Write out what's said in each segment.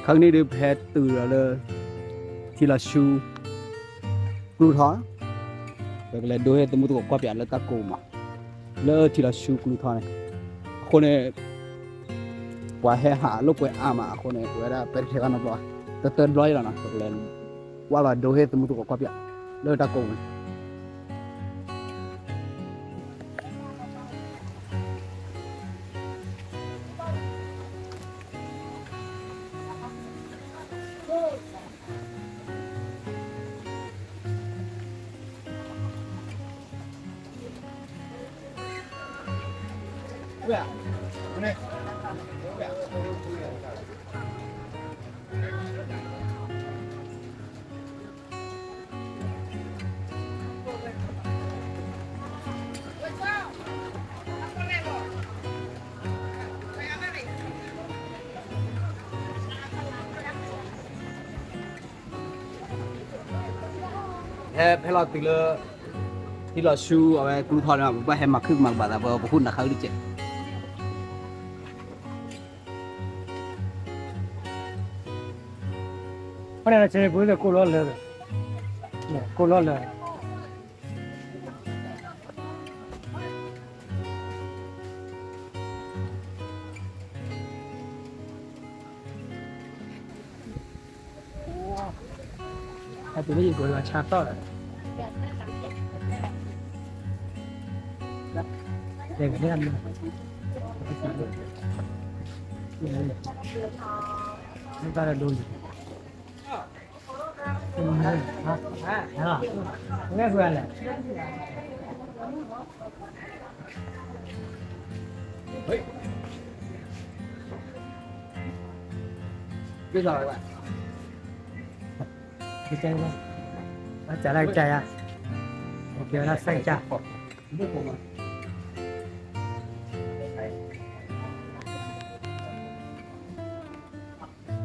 ခဲကနံၣ်ဒုး ပဟဲတုၤဒီးလၢ ထံလီၤဆူ ကျူထီ, ပကလဲၤဒိဟ့ၣ်သမူသကိးကွၢ်ပၠးလၢတၢ်ကိးမး, လၢထံလီၤဆူကျူထီန့ၣ်, အဃိန့ၣ် ပှၤဟဲဟးလိာ်ကွဲအါမးအဃိန့ၣ် ပဝဲဒၣ်ပဲတဟဲဘၣ်နီတဘျီဘၣ်, တၢတၢတဘျီအံၤလီၤနီၤ, ပကလဲၤ ကွၢ်လီၤဒိဟ့ၣ်သမူသကိးကွၢ်ပၠး လၢတၢ်ကိးန့ၣ် ဟဲဖဲလီၤတုၤလၢ ထံလီၤဆူအဝဲကျူထီန့ၣ် ပဘၣ်ဟဲမၤခုၣ်မၤကဘၣ်သး ပဟူးနၤခါအုၣ်တကဲး, ဖဲန့ၣ်ဆဲးပူၤကိၢ်လီၤလၢာ်, ကိၢ်လီၤလၢာ် အတုၤလၢယကိးလီၤဆါတီၢ်လီၤ, လဲၤကန့ၢ်အမ့ၢ်, မ့ၢ်တၢ်လၢဒိလံ, မ့ၢ်ဃုလဲၣ် ကစၢ်လၢကစၢ်ယၤ, ကစၢ်ယၤ, ကစၢ်ယၤ, နီၢ်ပှၤဆံးတံၢ်လံဒီ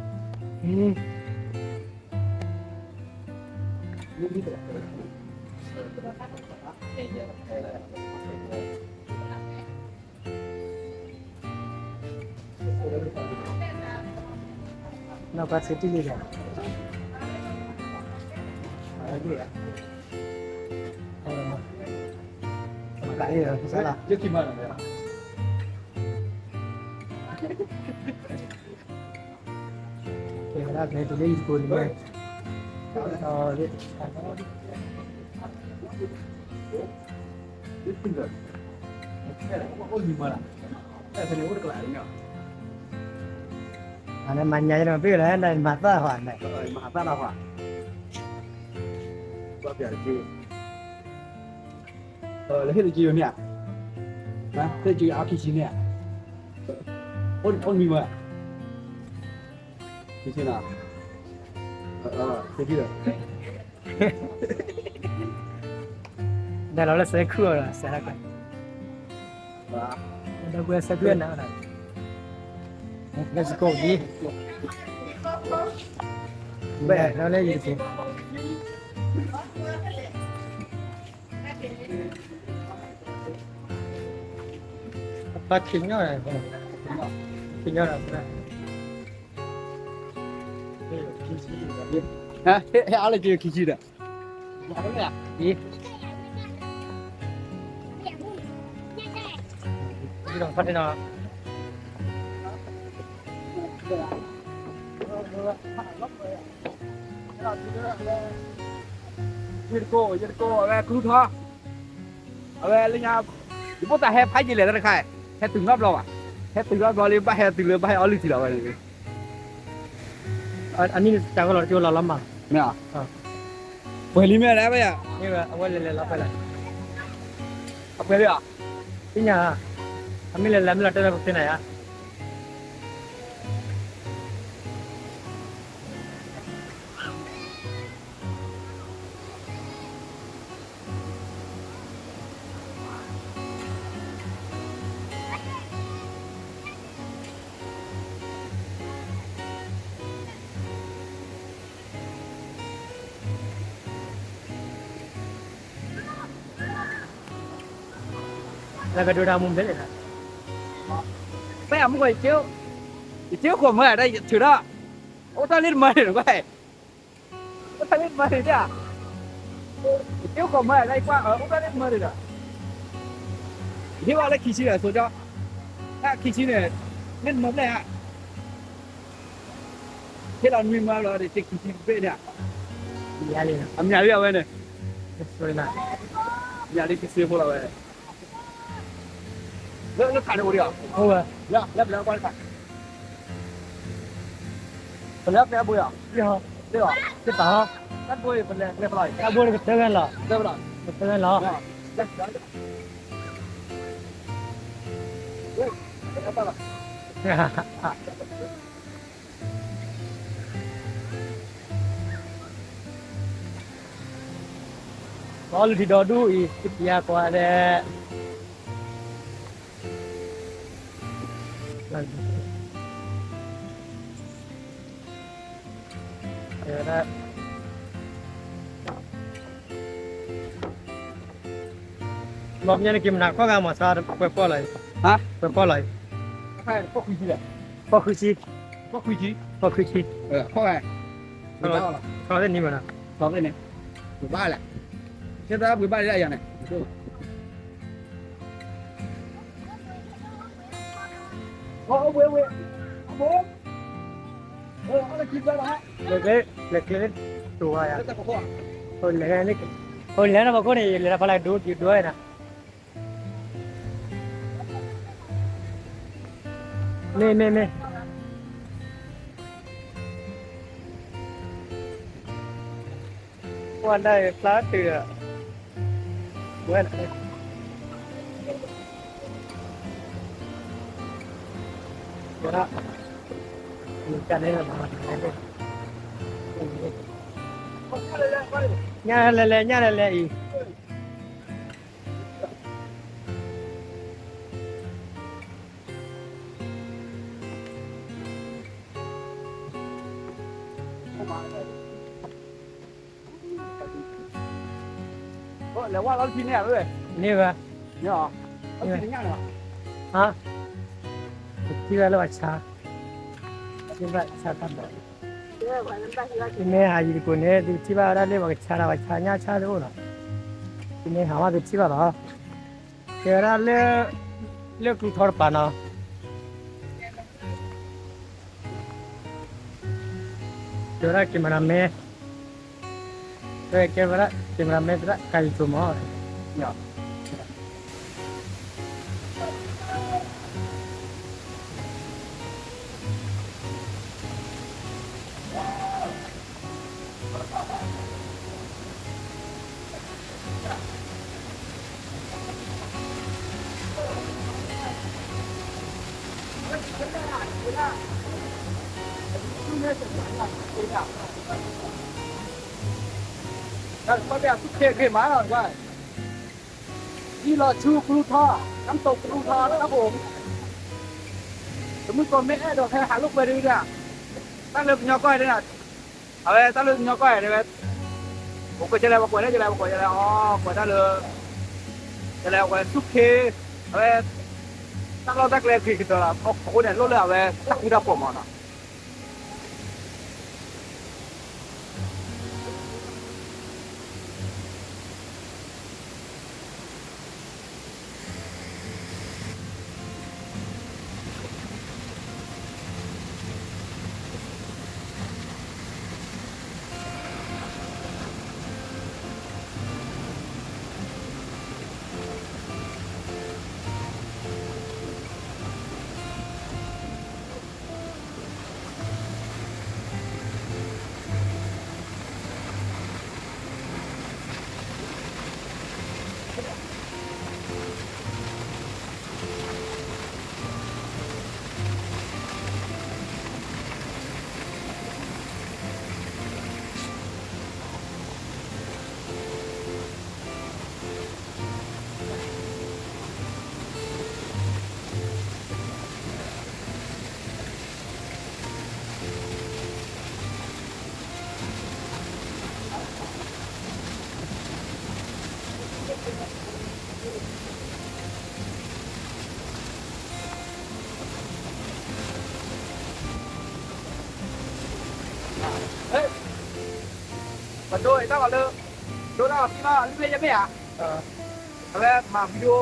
း, ကဲဝဲဒၣ်ဖဲတုၤလၢယကိးန့ၣ်, အန့ၣ် မၤညါယဲၢ်မ့ၢ်ပ့ၢ်လၢ မၤသၣ်ဟီန့ၣ်, မၤသၣ်လီၤဟီ, လၢဟ့ၣ်လၢက့ၤယိာ်မ့ၢ်ဧါ, ဟ့ၣ်လၢက့ၤယိာ်အခံဆံမ့ၢ်ဧါ, အိၣ်မံၤမ့ၢ်ဧါ, ခံဆံနီၤ, ခံဆံဒီး ဒီးလီၤလၢစဲခုၣ်အီၤဒီး စဲလၢက, ဒီးကွဲစဲခုၣ်နၤဒီး, Let's go, B. ဘဲလီၤလၢယတက့ၤ, အပၢ်ခံညီ, ခံညီဒီး, ဟဲအါလၢက့ၤခံဆံဒီး, အံၤ, ဒီးဖတ်တယ်နော်, ယတကိး ယတကိး အဝဲကျူထီ, အဝဲလၢညါ, ယဖိသၣ်ဟဲဖးယံာ်လဲၣ်တခါ, ဟဲတုၤနီတဘျီဘၣ်, ဟဲတုၤနီတဘျီလံ ဘၣ်ဟဲတုၤလၢ ဘၣ်ဟဲအီလုၢ်ထံလီၤဝဲန့ၣ်, အနံၣ်တၢ်ကလီၤတကၠိလီၤလီၤမး, မ့ၢ်, ပှဲၤလံမ့ၢ်လဲၣ်, အဝဲလဲၤလဲၤလီၤဖဲလဲၣ်, အပှဲၤလံဧါ, သ့ၣ်ညါ, အမ့ၢ်လဲၤလဲၤမ့ၢ်လီၤတဲလၢပသ့ၣ်ညါယါ လၢကဒိတၢ်မူဘဲလဲၣ်, ပှၤမူကီၢ်, ယကၠိခိၣ်မၢဒၣ်ယထုးထီၣ်, အိၣ်တၢ်လၢတမၤန့ၣ်ကွၢ်, အိၣ်တၢ်လၢတမၤန့ၣ်ဒၣ်, တ့ခိးမၤလၢကွၢ် အိၣ်တၢ်လၢတမၤန့ၣ်ဒီး, ဟ့ၣ်ဝဲလၢခံဆံဒီးဆိကၠီ, တၢ်ခံဆံန့ၣ်, လၢတမၤဘျဲၣ်ဧါ, ဟ့ၣ်လီၤနွံမၤလီၤဒီး တခံဆံတဘ့ၣ်န့ၣ်, အမံၤလံအဝဲန့ၣ်, မံၤလံခံဆံဖိလီၤဝဲ, လၢခးန့ၣ်အိၣ်ဒံးဧါ, လၢပလဲၤကွၢ်တခါ, ပလဲၤပလဲၤဘိယီၤ, တၢ်ဘိပလဲၤကျဲဖလီၤ, တၢ်ဘိကတၢၢ်ဝဲလီၤ, ကတၢၢ်ဝဲလီၤ, ပအီလုၢ်ထံဒီဒူၣ်အံၤ သ့ၣ်ပျၢ်ကွၢ်ဒဲး, လီၤပညါန့ၣ်က့ၤမနၤခီဂၤမၤဆါ ပှဲၤပီၣ်လီၤအံၤ, ပှဲၤပီၣ်လီၤအံၤ, ပီၣ်ဃုဆံ, ပီၣ်ဃုဆံ, ခီဂၤ, ခီဂၤ, န့ၣ်မနၤ, ဘၣ်လၢ, ကဲသးပှ့ၤဘၣ်လၢအယၤန့ၣ် လဲၤကျဲ, လဲၤကျဲ, တိၤဝါယၤ, လဲၤ, လဲၤနၤပခိၣ်န့ၣ် လဲၤတၢ်ဖီလာ်ဒိဒိဝဲနၤ, မ့ၢ်, မ့ၢ်, မ့ၢ် ပှၤဒၣ်ဖျါတုၤဒီး, ဝဲ, ညၣ်လဲၤလဲၤ ညၣ်လဲၤလဲၤအံၤ လဲၤဝဲလီၤထံန့ၣ်, န့ၢ်ဘၣ်, ဟါ, တထံၣ်ဘၣ်လၢပှၤဆါ, တထံၣ်ဘၣ်ဆါတၢ်ဘၣ်, မ့ၢ်ဟးယံၤတကိးန့ၣ် တထံၣ်ဘၣ်ဝဲဒၣ်လၢပှၤကဆါဒီးပှၤဆါညၣ်ဆါတအိၣ်လီၤ, မ့ၢ်ဟးမးတထံၣ်ဘၣ်လီၤ, တဲဝဲဒၣ်လၢ, လၢကျူထီတပၤနီၤ တဲဝဲဒၣ်က့ၤမၤနၤမဲ, တဲဝဲဒၣ် က့ၤမၤနၤမဲသရၣ် ကၤယံၤစိၤမး, တၢ်လၢဆူၣ်ချ့ဂ့ၤမးလီၤ, ယံၤလီၤဆူကရူၢ်ထီ, နမ်တိၢ်ကရူၢ်ထီလၢတၢ်ဖိ, တမုၢ်ကီၢ်မ့ၢ်အဲၣ်ဒိးဟဲဟးလိာ်ကွဲဒုဒၣ်, တၢ်လၢကညီကီၢ်ဒၣ်, အဝဲတၢ်လၢကညီကီၢ်ဒၣ်ဝဲ, ပကွဲးကလဲၣ် ပကွဲးလၢကလဲၣ် ပကွဲးကလဲၣ်အီၤ ကွဲးတၢ်လၢ, ကလဲၣ်ပကွဲးဆူၣ်ချ့, အဝဲ, တၢ်လီၢ်တၢ်ကျဲဂ့ၤကတၢၢ်လီၤ, အဃိန့ၣ် လိၣ်လၢအဝဲတၢ်ဃူတၢ်ဖိးမးနီၤ. ပဒိတၢ်လီၤလၢ ဒိတၢ်လီၤသံမး လုၢ်ဖဲယမ့ၢ်ဧါ, အဝဲမၤ video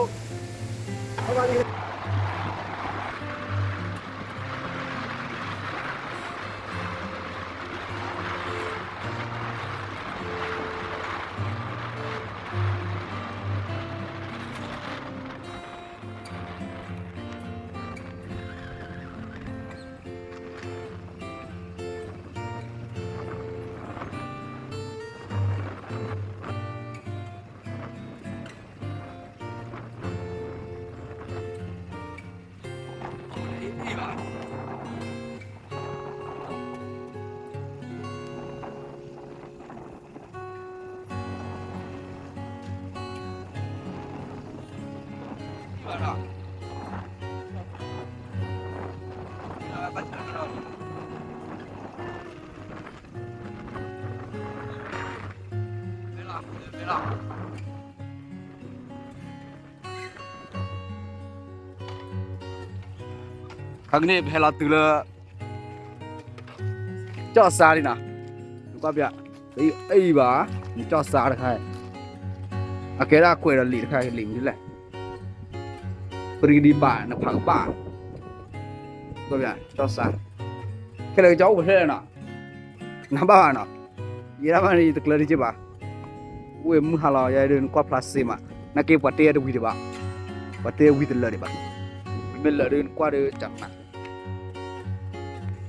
ခါကန့ၣ် ပဟဲလီၤတုၤလၢ ကၠီၣ်စါလံနီၤ, နကွၢ်ပျး, အံၤဘၣ်, နကၠီၣ်စါတခါ, အကဲဒၣ်ကွဲးဒီးလံာ်တခါ လံာ်မနုၤလဲၣ်, ပရံဒံးဘၣ် နဖးကဘၣ်, ကွၢ်ပျး ကၠီၣ်စါ, ခဲလၢာ်ကၠီအိၣ်ပှဲၤဖျၢၣ်လၢနီၤ, နဘၣ်ဘၣ်နီၤ, ယဲဒၣ်ဘၣ်န့ၣ် ယတကျၢၤတက့ၢ်ဘၣ်, အိၣ်ဝဲမုၢ်ဟါလီၤ ယဲဒၣ်နကွၢ်ဖျါစ့မး, နာ်က့ပှၤတ့တဝံၤဒံးဘၣ်, ပှၤတ့ဝံၤတလၢာ်ဒံးဘၣ်, မ့ၢ်လၢာ်ဒ်နကွၢ်ဒီးကနၣ်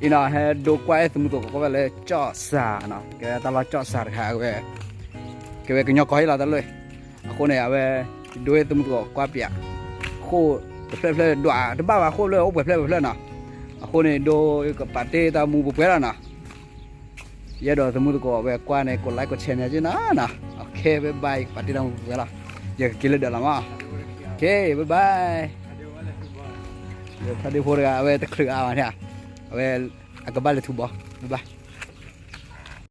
အံၤနီၤ ဟဲဒိကွၢ်အဲၣ်သမူသကိးကွၢ်ဖဲလၢကၠီၣ်စါနီၤ, ကဲတၢ်လီၢ်ကၠီၣ်စါတခါဝဲ, ကဲဝဲကညီကီၢ်ဟ့ၣ်လီၤတၢ်လီၢ်, အဃိန့ၣ် အဝဲ ဒိဝဲသမူသကိးကွၢ်ပျး, ဃိၣ်တဖျၢၣ်ဖျၢၣ်ဒွးတဘၣ်ဘၣ် ဃိၣ်လၢအိၣ်ပှဲၤဖျၢၣ်ပှဲၤဖျၢၣ်နီၤ, အဃိန့ၣ် ဒိကပာ်တ့ၢ်တၢ်မူပှဲၤပှဲၤလီၤနီၤ, ယအဲၣ်ဒိးသမူသကိးဝဲကွၢ်န့ၣ် ကိးlikeကိးshareန့ၣ်က့နီၤ, ကဲ bye bye ကပာ်တ့ၢ်တၢ်မူပှဲၤပှဲၤလီၤ, ယကက့ၤလၢဒၢးလီၤမး, ကဲ bye bye ဖးဒ့ဖိတဂၤ အဝဲတချုးအါဘၣ်န့ၣ်, အဝဲ အကဘၣ်လဲၤထူဘီ, bye bye